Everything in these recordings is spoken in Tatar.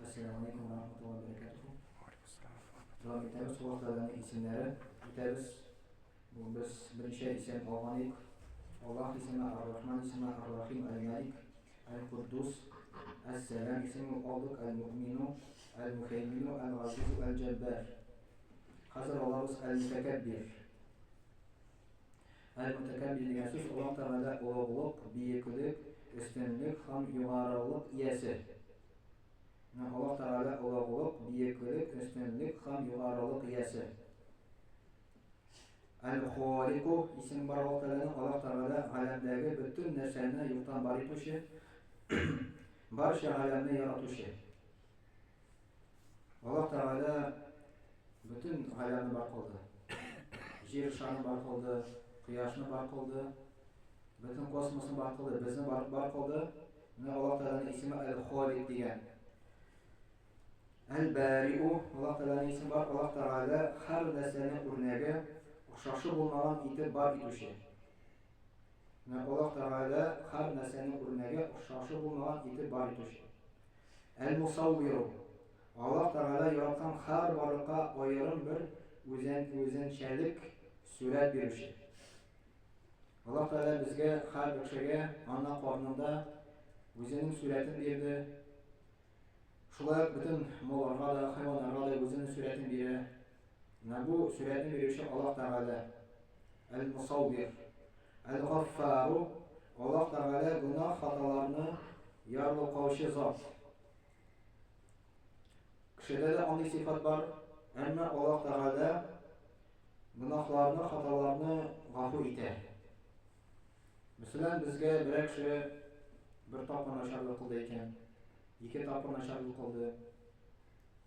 Ассаламу алейкум ва рахматуллахи ва баракатуху. Дәвам итәбез Аллаһ Тәгаләнең исемнәре үтәбез. Бүген без берничә исем алган идек. Аллаһ исеме, Ар-Рахман исеме, Ар-Рахим, Аль-Малик, Аль-Куддус, Әс-Сәлам исеме алдык, Аль-Му'мину, Аль-Мухәймину, Аль-Газизу, Аль-Җәббар. Хәзер алабыз Аль-Мутәкәббир. Әл-Мутәкәббир дигән сүз Аллаһ Тәгалә олуглык, биеклек, өстенлек һәм югарылык иясе. Менә Аллаһ Тәгалә олуглык, биеклек, өстенлек һәм югарылык иясе. Әл-Халику исеме бар Аллаһ Тәгаләнең. Аллаһ Тәгалә галәмдәге бөтен нәрсәне юктан бар итүче, барча галәмне яратучы. Аллаһ Тәгалә бөтен галәмне бар кылды. Җир шарын бар кылды, кояшны бар кылды, бөтен космосны бар кылды, безне бар, бар кылды. Менә Аллаһ Тәгаләнең исеме Әл-Халик дигән. Әл-Бариу, Аллаһ Тәгаләнең исеме бар. Аллаһ Тәгалә һәр нәрсәнең үрнәге, охшашы булмаган итеп бар итүче. Менә Аллаһ Тәгалә һәр нәрсәнең үрнәге, охшашы булмаган итеп бар итүче. Әл-Мусаввиру. Аллаһ Тәгалә яраткан һәр барлыкка аерым бер үзен үзенчәлек сурәт бирүче. Аллаһ Тәгалә безгә һәр бер кешегә ана карынында үзенең сурәтен бирде. Шулай ук бөтен малларга да, хайваннарга да үзенең сурәтен бирә. Менә бу сурәтне бирүче Аллаһ Тәгалә. Әл-Мусаввир. Әл-Гаффару, Аллаһ Тәгалә гөнаһ хаталарны ярлыкаучы зат. Кешедә дә андый сыйфат бар, әмма Аллаһ Тәгалә гөнаһларны, хаталарны гафу итә. Мәсәлән, безгә берәр кеше бер тапкыр начарлык кылды икән, ике тапкыр начарлык кылды,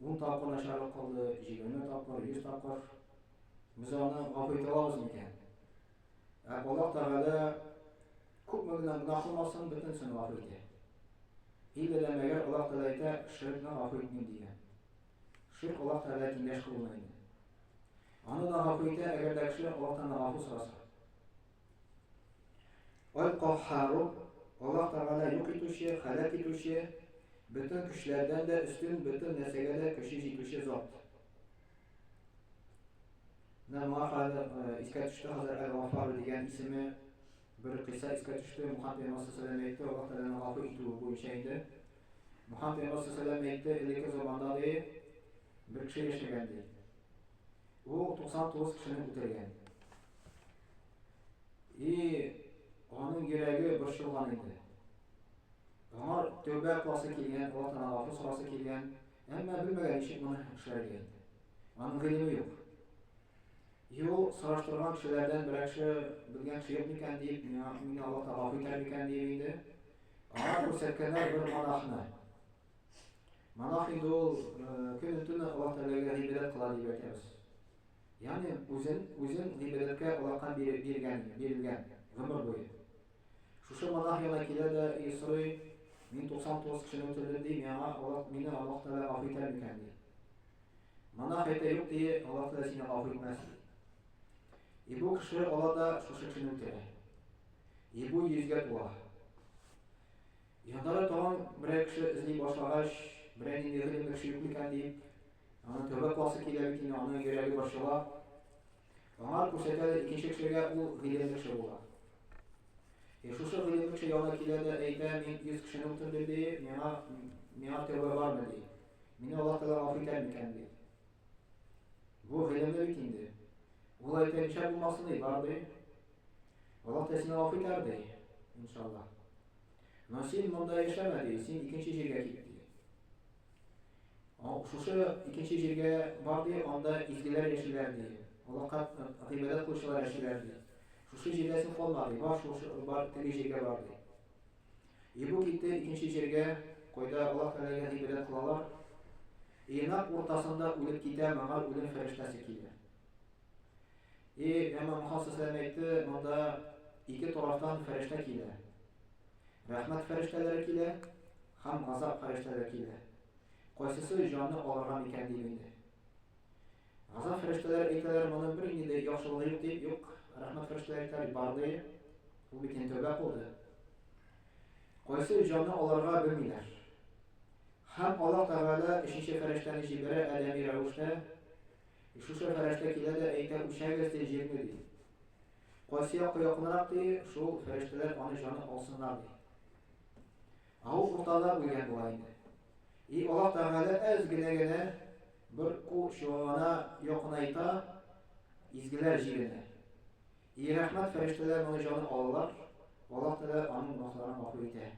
ун тапкыр начарлык кылды, 20 тапкыр, 100 тапкыр. Без аны гафу итә алабыз микән? Ә Аллаһ Тәгалә күпме генә гөнаһ кылмасын, бөтенесен гафу итә. Иллә дә мәгәр Аллаһ Тәгалә әйтә, ширкне гафу итмим дигән. Ширк Аллаһ Тәгалә тиңдәш кылуны инде. Аны да гафу итә, әгәр дә кеше Аллаһтан гафу сораса. Аль-Каххару, Аллаһ Тәгалә юк итүче, һәлак итүче, бөтен көчләрдән дә өстен, бөтен нәрсәгә дә көче җитүче зат. Менә моңа хәзер искә төште хәзер Әл-Гаффар дигән исеме бер кыйса искә төште. Мухаммад пәйгамбәр саллаллаху әйтте, Аллаһ Тәгаләнең гафу итүе буенча инде. Мухаммад пәйгамбәр саллаллаху әйтте, элекке заманда ди, бер кеше яшәгән ди. Ул 99 кешене үтергән. И аның йөрәге борчылган инде. Аңар тәүбә кыласы килгән, Аллаһ Тәгаләдән гафу сорасы килгән, әмма белмәгән ничек моны эшләргә инде. Аның гыйлеме юк. И ул сораштырган кешеләрдән берәр кеше белгән кеше юк микән дип, миңа мине Аллаһ Тәгалә гафу итәр микән дип инде. Аңа күрсәткәннәр бер монахны. Монах инде ул көне төне Аллаһ Тәгаләгә гыйбадәт кыла дип әйтәбез. Ягъни үзен үзен гыйбадәткә Аллаһка биргән, бирелгән гомер буе. Шушы монах янына килә дә и сорый, мин 99 кешене үтердем ди, миңа Аллаһ мине Аллаһ Тәгалә гафу итәр микән ди. Монах әйтә, юк ди, Аллаһ Тәгалә сине гафу итмәс ди. И бу кеше ала да шушы кешене үтерә. И бу йөзгә тула. Яннары тагын берәр кеше эзли башлагач, берәр нинди гыйлемле кеше юк микән дип, аның тәүбә кыласы килә бит инде, аның йөрәге борчыла. Аңар күрсәтә дә икенче кешегә ул гыйлемле кеше була. И шушы гыйлемле кеше янына килә дә әйтә, мин 100 кешене үтердем ди, миңа миңа тәүбә бармы ди. Мине Аллаһ Тәгалә гафу итәр микән ди. Бу гыйлемле бит инде. Ул әйтә, ничә булмасын ди, бар ди. Аллаһ Тәгалә сине гафу итәр ди, иншаллаһ. Но син монда яшәмә ди, син икенче җиргә кит ди. Шушы икенче җиргә бар ди, анда изгеләр яшиләр ди. Аллаһка гыйбадәт кылучылар яшиләр ди. Шушы җирдә син калма ди, бар шушы бар теге җиргә бар ди. И бу китте икенче җиргә, кайда Аллаһ Тәгаләгә гыйбадәт кылалар. И нәкъ уртасында үлеп китә, моңа үлем фәрештәсе килә. И әмма Мухаммад саллаллаху әйтте, монда ике тарафтан фәрештә килә. Рәхмәт фәрештәләре килә һәм газап фәрештәләре килә. Кайсысы җанны алырга микән дип инде. Газап фәрештәләре әйтәләр, моның бер нинди дә яхшылыгы юк дип, юк, рәхмәт фәрештәләре әйтәләр, бар ди. Ул бит инде тәүбә кылды. Кайсы җанны алырга белмиләр. Һәм Аллаһ Тәгалә өченче фәрештәне җибәрә адәми рәвештә. Шушы фәрештә килә дә әйтә, үлчәгез, ди, җирне, ди. Кайсы якка якынрак, ди, шул фәрештәләр аны җаны алсыннар, ди. Ә ул уртада үлгән була инде. И Аллаһ Тәгалә әз генә генә бер кул чуагына якынайта изгеләр җиренә. И рәхмәт фәрештәләр моны җаны алалар, Аллаһ Тәгалә аның гөнаһларын гафу итә.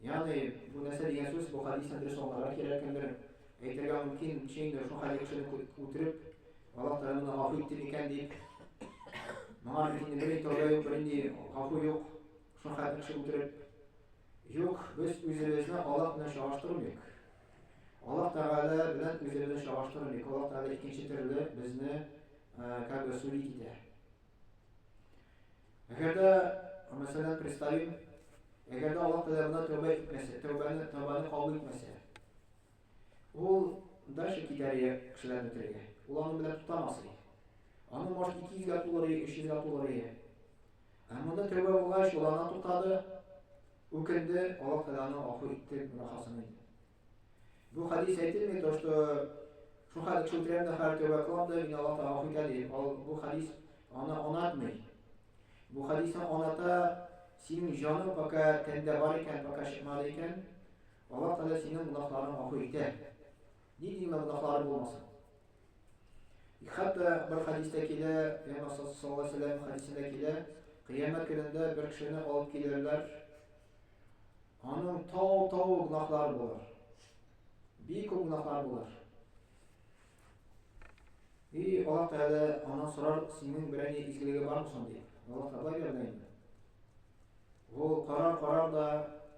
Ягъни, бу нәрсә дигән сүз, бу хәдисне дөрес аңларга кирәк, кемдер әйтергә мөмкин, ничә инде шул хәлдә кешене үтереп, Аллаһ Тәгалә моны гафу итте микән дип. Моңа бит инде бернинди тәүбә юк, бернинди гафу юк. Шул хәтле кеше үтереп. Юк, без үзебезне Аллаһ белән чагыштырмыйк. Аллаһ Тәгалә белән үзебезне чагыштырмыйк. Аллаһ Тәгалә икенче төрле безне как бы судить итә. Әгәр дә, мәсәлән, представим, әгәр дә Аллаһ Тәгалә моны тәүбә итмәсә, тәүбәне, тәүбәне кабул итмәсә, ул дальше китәр иде кешеләрне үтерергә. Ул аның белән туктамас иде. Аның может 200 гә тулыр иде, 300 гә тулыр иде. Ә монда тәүбә булгач, ул аннан туктады, үкенде, Аллаһ Тәгалә аны гафу итте гөнаһасын инде. Бу хәдис әйтелми, то что шул хәдис кеше үтерәм дә хәзер тәүбә кылам да, мине Аллаһ Тәгалә гафу итә ди. Ал бу хәдис аны анатмый. Бу хәдисне аната синең җаның пока тәндә бар икән, пока чыкмады икән, Аллаһ Тәгалә синең гөнаһларыңны гафу итә. Нинди генә гөнаһлары булмасын. И хәтта бер хәдистә килә, Пәйгамбәр саллаллаһу алейһи вәсәлләм хәдисендә килә, кыямәт көнендә бер кешене алып килерләр, Аның тау-тау гөнаһлары булыр. Бик күп гөнаһлар булыр. И Аллаһ Тәгалә аннан сорар, синең берәр ни изгелеге бармы соң дип. Аллаһ Тәгалә бирә инде. Ул карар, карар да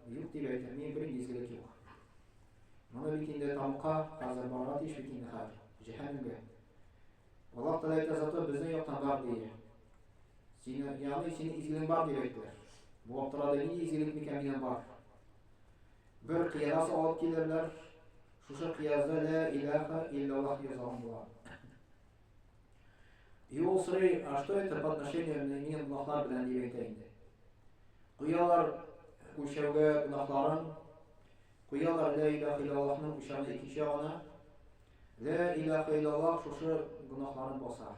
юк дип әйтә, мин бер изгелек юк. Моны бит инде тамка хәзер барырга тиеш бит инде хәзер, җәһәннәмгә. Аллаһ Тәгалә әйтә, зато безнең яктан бар ди. Сине, ягъни синең изгелең бар дип әйттеләр. Бу аптырады, нинди изгелек микән минем бар? Бер кыягаз алып килерләр. Шушы кыязда лә илаха иллаллах язылган була. И ул сорый, а что это по отношению минем гөнаһлар белән дип әйтә инде. Куялар үлчәүгә гөнаһларын, куялар лә илаха иллаллахның үлчәүне икенче ягына. Лә илаха иллаллах шушы гөнаһларын баса.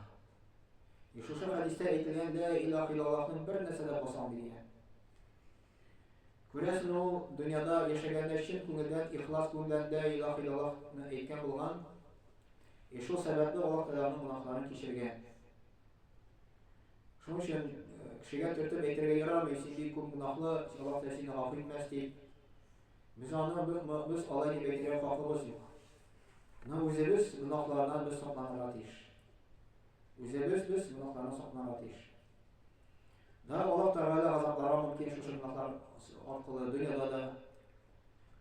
И шушы хәдистә әйтелгән лә илаха иллаллахның бер нәрсә дә баса алмый дигән. Күрәсең, ул дөньяда яшәгәндә чын күңелдән, ихлас күңелдән лә илаха иллаллахны әйткән булган. И шул сәбәпле Аллаһ Тәгалә аның гөнаһларын кичергән. Шуның өчен кешегә төртеп әйтергә ярамый, син бик күп гөнаһлы, Аллаһ Тәгалә сине гафу итмәс дип. Без аны без алай дип әйтергә хакыбыз юк. Но үзебез гөнаһлардан без сакланырга тиеш. Үзебез без гөнаһлардан сакланырга тиеш. Да, Аллаһ Тәгалә газапларга мөмкин шушы гөнаһлар аркылы дөньяда да,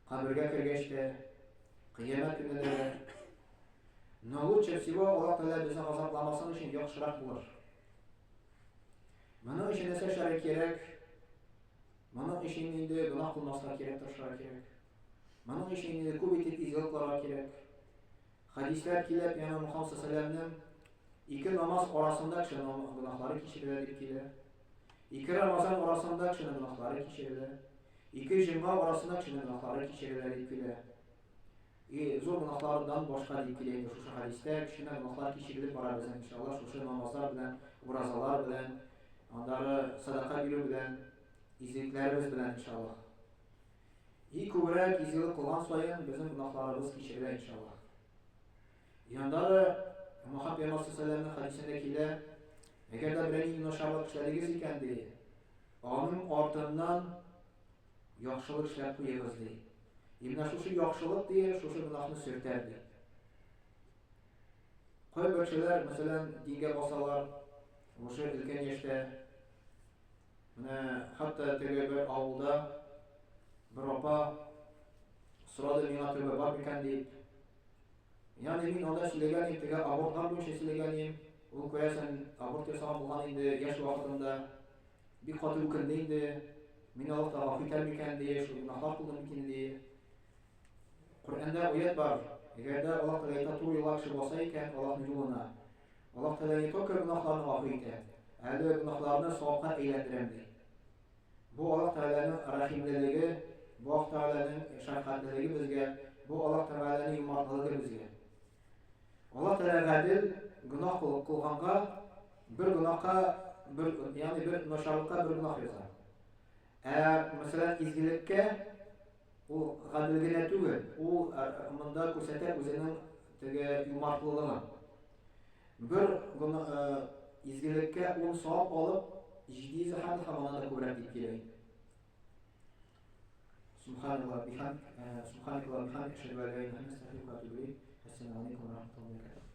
кабергә кергәч тә, кыямәт көнендә дә. Но лучше всего Аллаһ Тәгалә безне газапламасын өчен яхшырак булыр. Моның өчен нәрсә эшләргә кирәк? Моның өчен инде гөнаһ кылмаска кирәк, тырышырга кирәк. Моның өчен инде күп итеп изгелек кылырга кирәк. Хәдисләр килә, Пәйгамбәр Мухаммад саллаллаһу ике намаз арасында кешенең гөнаһлары кичерелә дип килә. Ике Рамазан арасында кешенең гөнаһлары кичерелә. Ике җомга арасында кешенең гөнаһлары кичерелә дип килә. И зур гөнаһлардан башка дип килә инде шушы хәдистә, кечкенә гөнаһлар кичерелеп бара безнең иншалла шушы намазлар белән, уразалар белән, аннары садака бирү белән, изгелекләребез белән иншалла. И күбрәк изгелек кылган саен безнең гөнаһларыбыз кичерелә иншалла. И аннары Мөхәммәд пәйгамбәр саллаллаһу хәдисендә килә, әгәр дә берәр нинди начарлык эшләдегез икән ди, аның артыннан яхшылык эшләп куегыз ди. И менә шушы яхшылык ди, шушы гөнаһны сөртәр ди. Кайбер кешеләр, мәсәлән, дингә басалар, уже өлкән яшьтә, Менә хәтта теге бер авылда бер апа сорады миңа тәүбә бар микән дип. Ягъни мин анда сөйләгән идем, теге абортлар буенча сөйләгән идем. Ул күрәсең, аборт ясаган булган инде яшь вакытында. Бик каты үкенде инде. Мин Аллаһ Тәгалә гафу итәр микән ди, шул гөнаһлар кылдым микән ди. Коръәндә аят бар. Әгәр дә Аллаһ Тәгалә әйтә, туры юлга кеше баса икән, Аллаһның юлына. Аллаһ Тәгалә не только гөнаһларны гафу итә, әле гөнаһларны савапка әйләндерәм ди. Бу Аллаһ Тәгаләнең рәхимлелеге, бу Аллаһ Тәгаләнең шәфкатьлелеге безгә, бу Аллаһ Тәгаләнең юмартлыгы безгә. Аллаһ Тәгалә гадел, гөнаһ кылганга бер гөнаһка бер, ягъни бер начарлыкка бер гөнаһ яза. Ә мәсәлән, изгелеккә ул гадел генә түгел, ул монда күрсәтә үзенең теге юмартлылыгын. Бер гына изгелеккә ун савап алып, 700 һәм һәм аннан да күбрәк дип килә. Субханаллах бихамд, субханаллах бихамд, әшһәду ан ла илаһа илля анта, астагфирука ва атубу илейк. Ассаламу алейкум ва рахматуллахи ва баракатуһ.